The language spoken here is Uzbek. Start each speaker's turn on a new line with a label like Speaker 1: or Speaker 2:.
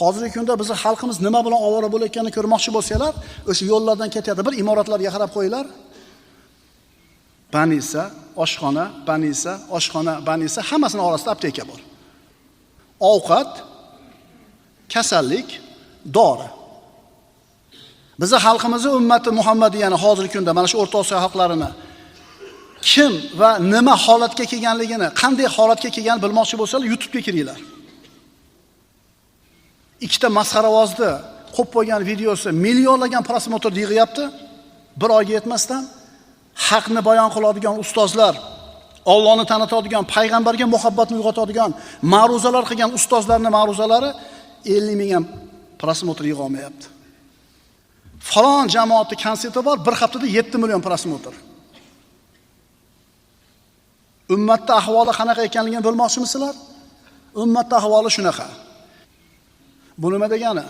Speaker 1: Hozirgi kunda bizning xalqimiz nima bilan ovora bo'layotganini ko'rmoqchi bo'lsanglar, o'sha yo'llardan ketyapti. Bir imoratlarga qarab qo'yinglar. Banisa, oshxona, banisa, oshxona, banisa, hammasini orasida apteka bor. Ovqat, kasallik, dori. Bizi xalqimizni ummati Muhammadiyani hozirgi kunda mana shu O'rta Osiyo xalqlarini kim va nima holatga kelganligini, qanday holatga kelganini bilmoqchi bo'lsalar, YouTube'ga kiringlar. Ikkita masxaravozni qo'yib qo'ygan videosi millionlagan просмотр yig'yapti. Bir oyga yetmasdan haqni bayon qiladigan ustozlar, Allohni tanitadigan, payg'ambarga muhabbatni uyg'otadigan, ma'ruzalar qilgan ustozlarning ma'ruzalari 50 ming ham просмотр yig'a olmayapti. Falon jamoatning konserti bor, bir haftada 7 million просмотр. Ummatda ahvoli qanaqa ekanligini bilmoqchimisizlar? Ummatda ahvoli shunaqa. Bu nima degani?